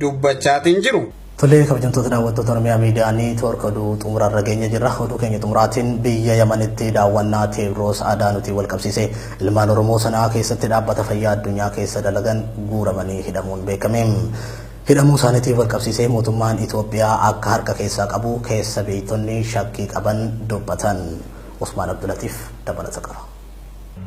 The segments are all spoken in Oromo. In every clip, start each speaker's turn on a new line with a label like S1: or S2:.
S1: Dubbachaatiin jiru.
S2: Tolee, kabajamtoota daawwattoota Oromiyaa Miidiyaa Neetwoork, oduu xumurarra geenye jirra. Oduu keenya xumuraatiin biyya Yamanitti daawwannaa Teewdroos Adaanutiin wal qabsiisee ilmaan Oromoo Sana'aa keessatti Dhaabbata Fayyaa Addunyaa keessa dalagan guuramanii hidhamuun beekame. Hidhamuu isaaniitiin wal qabsiisee mootummaan Itoophiyaa akka harka keessaa qabu keessa beektonni shakkii qaban dubbatan. Usmaan Abdulatiif dabalata qaba.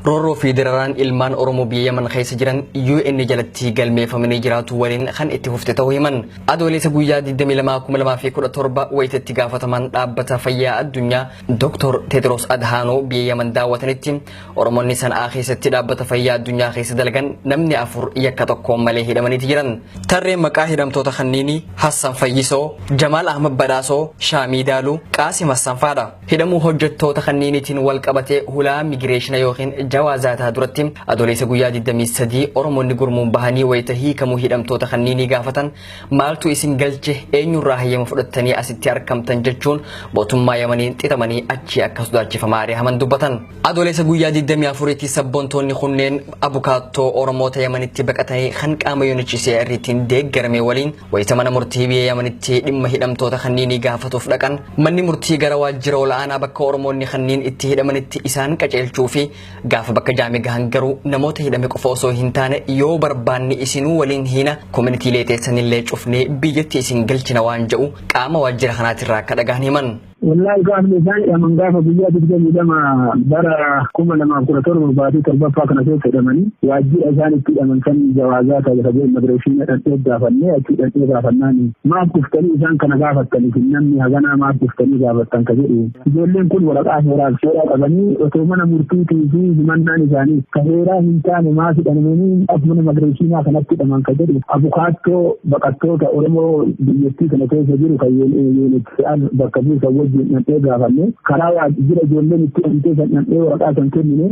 S3: Roorroo fi dararaan ilmaan Oromoo biyya Yaman keessa jiran UN jalatti galmeeffamanii jiraatu waliin kan itti fufte ta'uu himan. Adoolessa guyyaa 22, 2017 wayita itti gaafataman Dhaabbata Fayyaa Addunyaa Dr. Tedros Adhaanoo biyya Yaman daawwatanitti Oromoonni Sana'aa keessatti Dhaabbata Fayyaa Addunyaa keessa dalagan namni afur yakka tokkoon malee hidhamaniiti jiran. Tarreen maqaa hidhamtoota kanniinii Hassan Fayyisoo, Jamaal Ahmad Badhaasoo, Shaamii Daaluu, Qaasim Hassan faadha. Hidhamuu hojjettoota kanniiniitiin wal qabatee hulaa migireeshina yookiin jawaazaataa duratti Adoolessa guyyaa 23 Oromoonni gurmuun bahanii wayita hiikamuu hidhamtoota kanniinii gaafatan, maaltu isin galche, eenyurraa hayyama fudhattanii asitti argamtan jechuun mootummaa Yamaniin xixamanii achii akka sodaachifamaa ari'aman dubbatan. Adoolessa guyyaa 24tti sabboontoonni kunneen abukaattoo Oromoota Yamanitti baqatanii kan qaama UNHCRtiin deeggarame waliin wayita mana murtii biyya Yamanitti dhimma hidhamtoota kanniinii gaafatuuf dhaqan, manni murtii gara waajjira ol'aanaa bakka Oromoonni kanniin itti hidhamanitti isaan qaceelchuu fi gaafa bakka jaame gahan garuu namoota hidhame qofa osoo hin taane, yoo barbaanne isinuu waliin hiina, koominiitiilee teessanillee cufnee biyyatti isin galchina waan jedhu qaama waajjira kanaatirraa akka dhagahan himan.
S4: Wallaahi, gaafni isaan hidhaman gaafa guyyaa 22 bara 2017 baatii torbaffaa kana keessa hidhamanii, waajjira isaan itti hidhaman san jawaazaa ta'e immigration dhaqnee gaafannee, achii dhaqnee gaafannaan, maaf dhuftanii isaan kana gaafattanii fi namni haganaa maaf dhuftanii gaafattan ka jedhu, ijoolleen kun waraqaa heeraaf seeraa qabanii otoo mana murtiitii fi himannaan isaanii ka heeraa hin taane maaf hidhamanii as mana immigration kanatti hidhaman ka jedhu, abukaattoo baqattoota Oromoo biyyattii kana keessa jiru kan UNHCR bakka buusan wajjin dhaqnee gaafanne, karaa waajjira ijoolleen itti hidhamtee san dhaqnee waraqaa san kennine.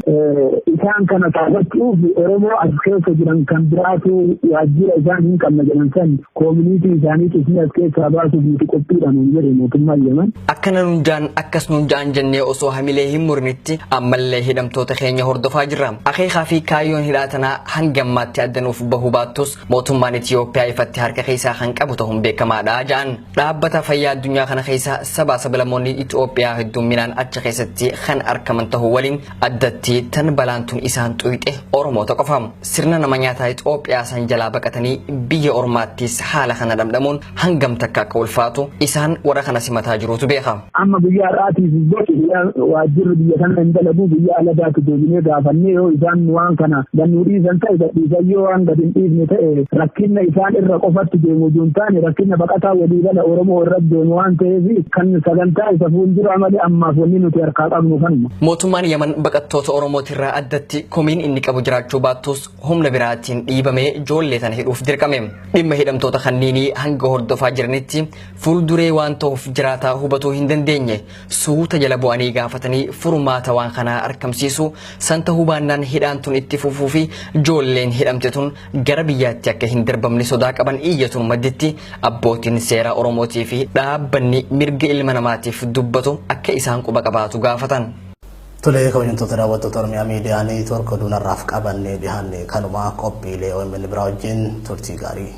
S4: Isaan kana gaafachuuf Oromoo as keessa jiran kan biraatu waajjira isaan hin qabne jedhan san community isaanii cufnee as keessaa baasuuf nuti qophiidha nuun jedhe mootummaan Yemen.
S3: Akkana nuun jaan, akkas nuun jaan jennee osoo hamilee hin murinitti ammallee hidhamtoota keenya hordofaa jirra. Akeekaa fi kaayyoon hidhaa tanaa hanga ammaatti adda nuuf bahuu baattus mootummaan Itiyoophiyaa ifatti harka keessaa kan qabu ta'uun beekamaadha ja'an. Dhaabbata Fayyaa Addunyaa kana keessa sabaa sablammoonni Itoophiyaa hedduminaan achi keessatti kan argaman ta'uu waliin addatti tan balaan tun isaan xuyxe Oromoota qofa. Sirna nama nyaataa Itoophiyaa san jalaa baqatanii biyya ormaattis haala kana dhamdhamuun hangam takka akka ulfaatu isaan warra kana simataa jirutu beeka.
S4: Amma guyyaa har'aatiif gochi waajjirri biyya kana hin dalagu. Guyyaa alagaatti deebinee gaafannee, yoo isaan waan kana gannuu dhiisan ta'e gadhiisan, yoo waan gad hin dhiifne ta'e rakkinna isaan irra qofatti deemu osoo hin taane rakkinna baqataa waliigala Oromoo irratti deemu waan ta'eef, kan sagantaa isa fuulduraa malee ammaaf wanni nuti harkaa qabnu kanuma.
S3: Mootummaan Yaman baqattoota Oromootirraa addatti komiin inni qabu jiraachuu baattus humna biraatiin dhiibamee ijoollee tana hidhuuf dirqame. Dhimma hidhamtoota kanniinii hanga hordofaa jiranitti fuulduree waan ta'uuf jiraataa hubatuu hin dandeenye. Suuta jala bu'anii gaafatanii furmaata waan kanaa argamsiisu san ta'uu baannaan hidhaan tun itti fufuu fi ijoolleen hidhamte tun gara biyyaatti akka hin darbamne sodaa qaban iyyatuun madditti abbootiin seeraa Oromootii fi dhaabbanni mirga ilma namaatiif dubbatu akka isaan quba qabaatu gaafatan.
S2: Tolee, kabajamtoota daawwattoota Oromiyaa Miidiyaa Neetwoork, oduun har'aaf qabannee dhiyaanne kanuma. Qophiilee OMN biraa wajjin turtii gaarii.